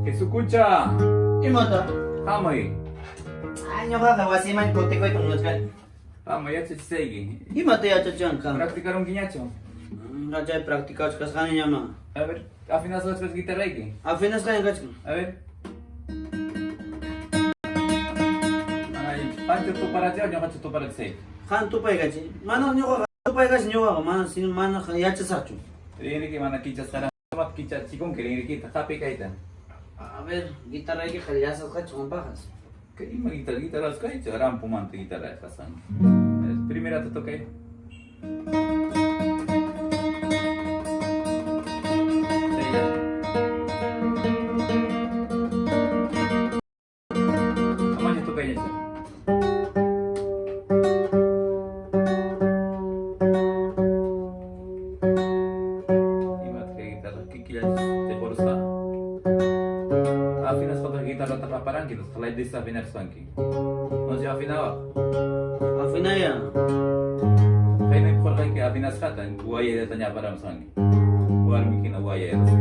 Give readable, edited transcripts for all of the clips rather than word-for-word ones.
Jesukucha! Imata? Hamuy! Ay, ñuqaqa wasiman kutikuyta munachkani. Hamuy, yachachisayki. Imata yachachiwan qam? Practicarunkiñachu? Chay practicachkasqaniñama. A ver, afinasqachkas guitarrayki? Afinasqaña kachkan. A ver. Ay, qanchu tuparachiwan, ñuqachu tuparachisayki? Qam tupaykachi. Mana ñuqaqa tupaykachi ñuqaqa mana sino mana yachasaqchu. Rinriki mana kichasqaraq sumaq kichachikunki rinrikita, hapiy kayta. A ver, guitarraykiqa llasasqachu qampaqas? Kay ima guitarra, guitarras kaychu, rampumanta guitarra kasqanki. Primerata tocay. Amaña tocayñachu. Imataq kay guitarra kikillanchis tiqurusqa. Afinasqataq guitarrata qaparanki, nisqa desafinarusqanki. No si afinawaq. Afinaya. Kayna qurqayki afinasqata, wayayllata ñaparamusqanki. Warmi hina wayayasqa.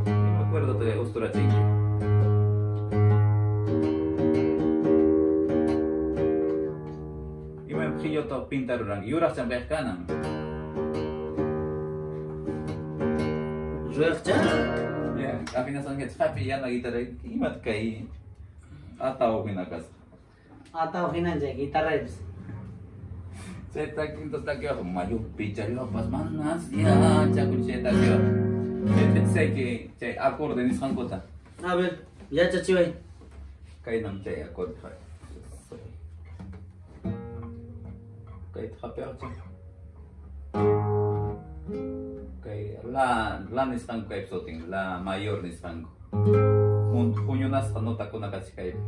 Ni me acuerdo todavía usturachinki. Ima qillota pintaruranki, yuraqcham kaq kanan. Ruyaqcha? Ya, afinasqankichik hapi yana guitarra, imat kay ataw hina kasqa. Ataw hinan chay guitarraypis. Chay takinta takiwaq mayupi challwapas manas yachakunchik chay takiwaq. Yachachisayki chay acorde nisqankuta. A ver, yachachiway. Kaynam chay acorde. Kayta hapiwaqchik. Kay la la nisqanku kaypi sutin, la mayor nisqanku. Huñunasqa notakuna kachik kaypi.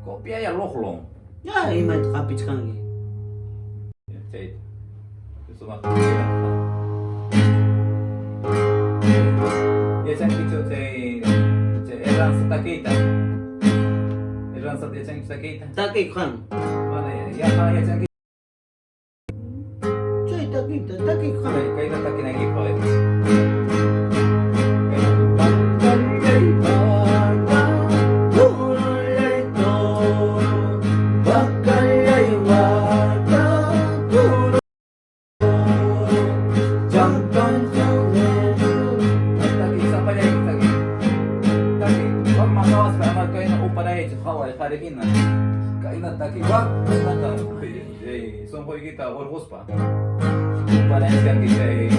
Copiaya luqlun. Ya, imayta hapichkanki. Chayta. Sumaq. Yachankichu chay chay erranza takiyta? Erranzata yachankichu takiyta? Takiy qam. Mana ya mana yachanki. Chay takiyta, takiy qam. Kayta takinaykipaq. Taki sapallayki taki. Taki. Wak maqawaspa ama kayna uparaychu qhaway qhari hina. Kayna taki wak kaynata sunquykita urquspa. Uparayachkanki chay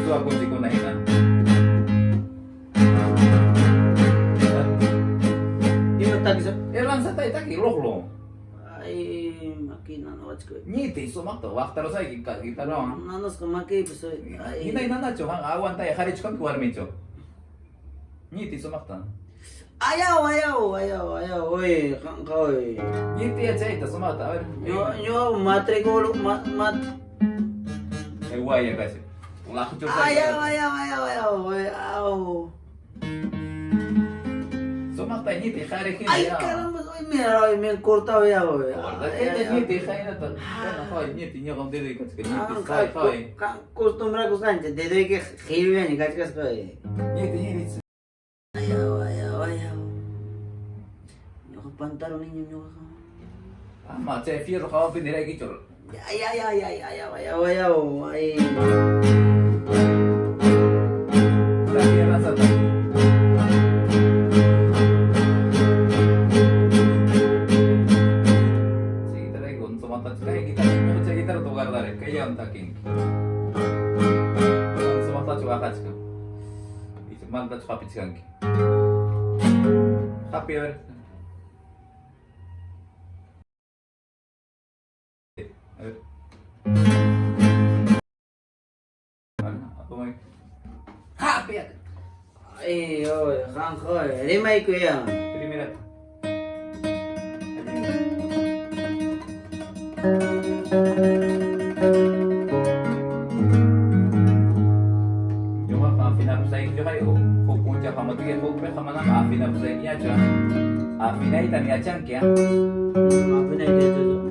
suwakunchikuna hina. Ima takisa? Erranzatay taki luqlu. Ay, maki nanawachkay. Ñitiy sumaqta waqtarusayki guitarrawan. Nanasqa makiypas. Ay. Hinay nanachu qan aguantay qharichu kanki warmichu. Ñitiy sumaqta. Ayaw, ayaw, ayaw, ayaw, oy, qanqa oy. Ñitiy yachayta sumaqta, a ver. Yo, yo matriculo, ma, mat. Waya kasi. Ayaw, ayaw, ayaw, ayaw, ayaw. Sumaqta ñitiy qhari hina. Ay, caramba, oy, mira, oy, me han cortado ya, oy. Ñitiy khaynata. Kana ñitiy ñuqam dedoy kachka ñitiy qhay qhay. Costumbrakusqanchik dedoyki qhillullaña kachkasqa. Ñitiy ñitiy. Ayaw, ayaw, ayaw. Ñuqa pantaloniñam ñuqaqa. Ama chay fierro hawapi niraykichu. Ay, ay, ay, ay, ayaw, ayaw, ayaw, ay. Taki erranzata. Chay guitarrayku sumaqta kay guitarra ñuqa chay guitarrata guardare kayllawan takinki. Sumaqtachu waqachkan. Maltachu hapichkanki. Hapi a ver. A ver. Hapi. Ay, oy, qanqa oy, rimayku ya. Primera. Ñuqaqa afinarusayki ñuqayku huk punchaw Hamutiki hukpiqa manam afinapusaykiñachu. Afinaytam yachanki. Afinayta yachasaq.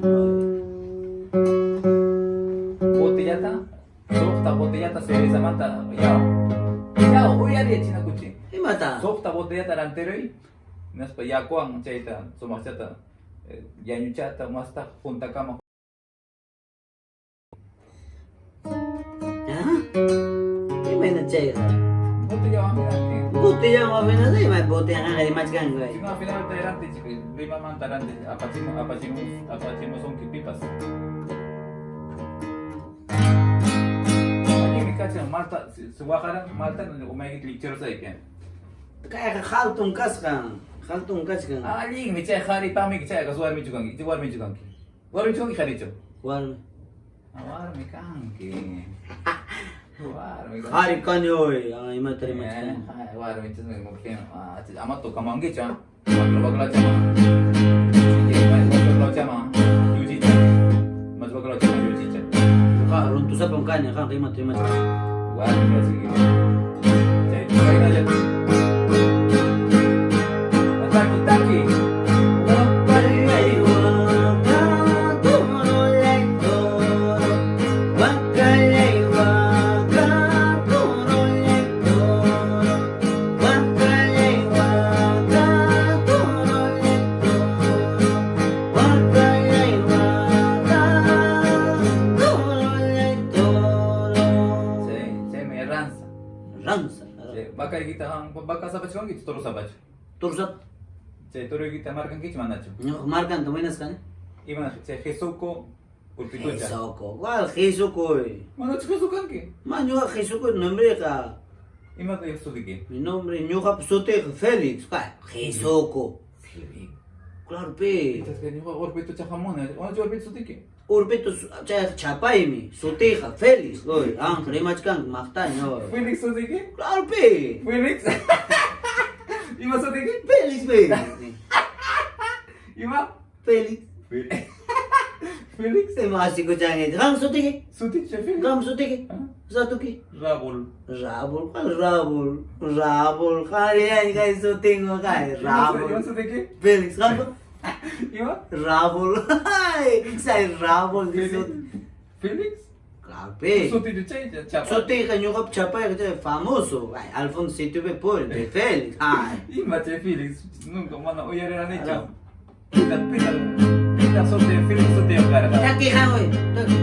Botellata, suqta botellata cervezamanta yaw. Yaw, uyariy chinakuchi. Imata? Suqta botellata rantiruy, hinaspa yakuwan chayta sumaqchata yañuchata mastaq juntakama. Imayna chayqa? Botellawan afinanki. Botellawan afinasaq ima botellaqa rimachkanku. Si no afinarta rantichik, Limamanta rantichik, apachimu apachimu apachimusunki pipas. Allinmi kachan malta waqaran malta umaykita lichirusayki. Kayqa hatun kasqan, hatun kachkan. Allinmi chay qharipaqmi chayqa warmichu kanki, warmichu kanki. Warmichu kanki qharichu? Warmi. Warmi kanki. Warmi kanki. Qhari kani hoy, imata rimachkani. Warmi chasna ama tocamankichu. Waklachama. Waklachama. Yuchicha. Mas waklachama yuchicha. Qa runtusapam kani, qanqa imata rimachkani. Warmi kasiki. Chay kaynalla. Taki taki. Chay chaymi ranza. Ranza. Chay vakaykita qam vaka sapachu kankichu toro sapachu? Tursap. Chay toroykita markankichu manachu? Ñuqa markanta winasqani. Ima chay Jesuco urpitucha. Jesuco. ¿Cuál Jesuco? Manachu Jesu kanki? Ma ñuqa Jesuco nombreqa. Imata sutiki? Mi nombre ñuqapa sutiyqa Félix. Jesuco. Félix. Claro pe. Pitas ñuqa urpitucha hamuni. Manachu urpitu sutiki? Urpitu chayqa chapaymi. Sutiyqa Félix. Oy, qamqa rimachkanki maqtaña. Oy. Félix sutiki? Claro pe. Félix. Ima sutiki? Félix pe. Ima? Félix. Félix. Ima asikuchanki. Qam sutiki? Suticha Félix. Qam sutiki? Satuki? Rabul. Rabul, ¿cuál Rabul? Rabul, qhari kay sutinqa kay Ima Rabul. sutiki? Félix, qampa? Ima? Rabul. Ay, chay Rabul Félix. Félix? Claro, pe. Sutichu chay chapa. Sutiyqa ñuqapa chapayqa chay famoso. Ay, Alfonso Situpe puri, de Félix. Ay. Ima chay Félix, nunca mana uyariranichu. Pita pita pita suti Félix sutiyuq karqa. Taki hamuy. Taki.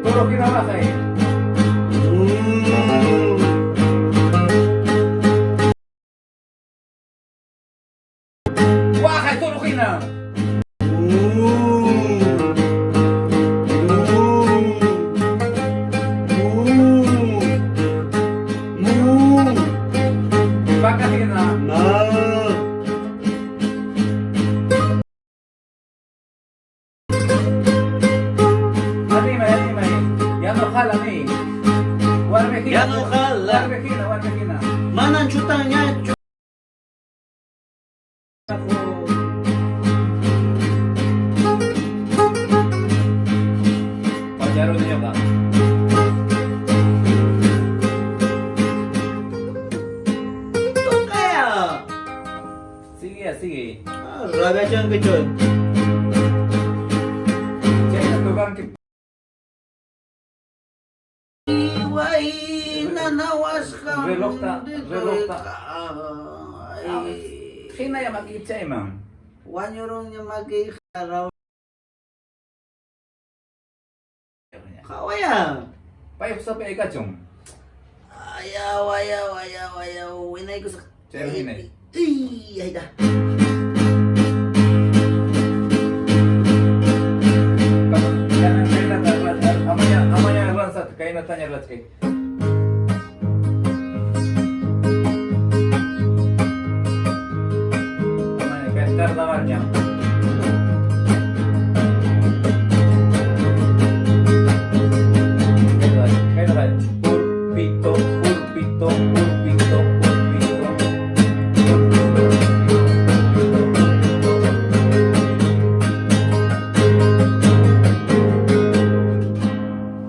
Toro hina waqay. Waqay toro hina. Vaca hina. Animay, animay. Ya no jala ni. Warmi hina. Ya no jala. Warmi hina, warmi hina. Manan chutanñachu. Pacharuni ñuqa. Tocaya. Sigue, sigue. Ah, rabiachanki chay. Chayna tukanki. Waynanawasqa. Relojta, relojta. Ay. Hinalla makiyki chayman. Wañurunña makiyqa Raúl. Qhawaya. Pay husapi aykachun. Ayaw, ayaw, ayaw, ayaw. Winaykusaq. Chay hinay. Ay, ahí está. Amaña amaña ranzata kaynataña rachkay. Urpito, urpito, urpito. Urpito, urpito, urpito, urpito.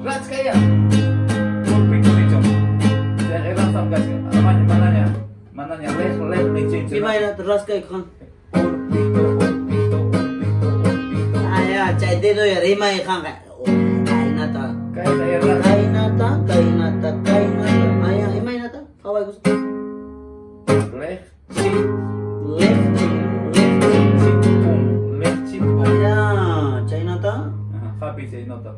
Rachkaya. Urpito nichon. Chayqa rasam kachkan. Amaña, manaña, manaña lej, lej nichinchu. Imaynata raskayku qan? Urpito, urpito, urpito, urpito. Aya, chay dedoya rimay qanqa. Kaynata. Kayta ya ras. Kaynata, kaynata, kaynata. Aya, imaynata? Qhawaykus. Lej, chi, Left, left. chi, pum. Lej, chi, pum. Aya, chaynata. Ajá, happy chay nota.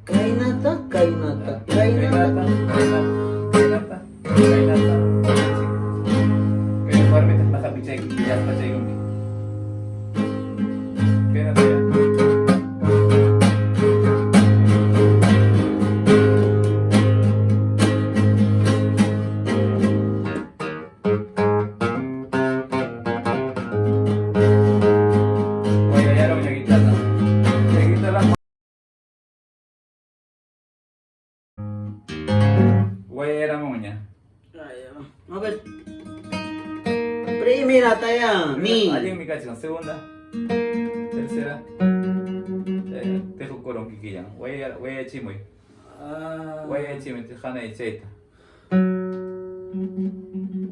Kaynata, kaynata, kaynata. Kaynata, kaynata, kaynata, kaynata. Kay warmitaq naqapichay, llaspachaykunki. Kaynata ya. Wayayaraw niya guitarra. Chay guitarra Wayayaramunña. Aya. A ver. Primera taya, mi. Allinmi kachkan. Segunda. Tercera. Chay, tejo coron kikillan. Wayayar, wayachimuy. Ah. Wayachimuy hanay chayta.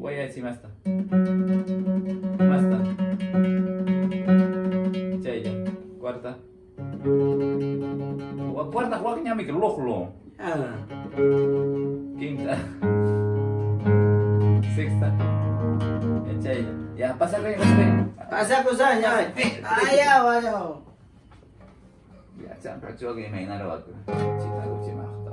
Wayachimasta. Masta. Chaylla. Cuarta. Cuarta wakñami luqlu. Ah. Quinta. Sexta. Ya chaylla. Ya, pasa kay, pasa kay. Pasa cosa ya. Aya, vaya. Ya, champa chuak imaynarawaku. Chitakuchimaq.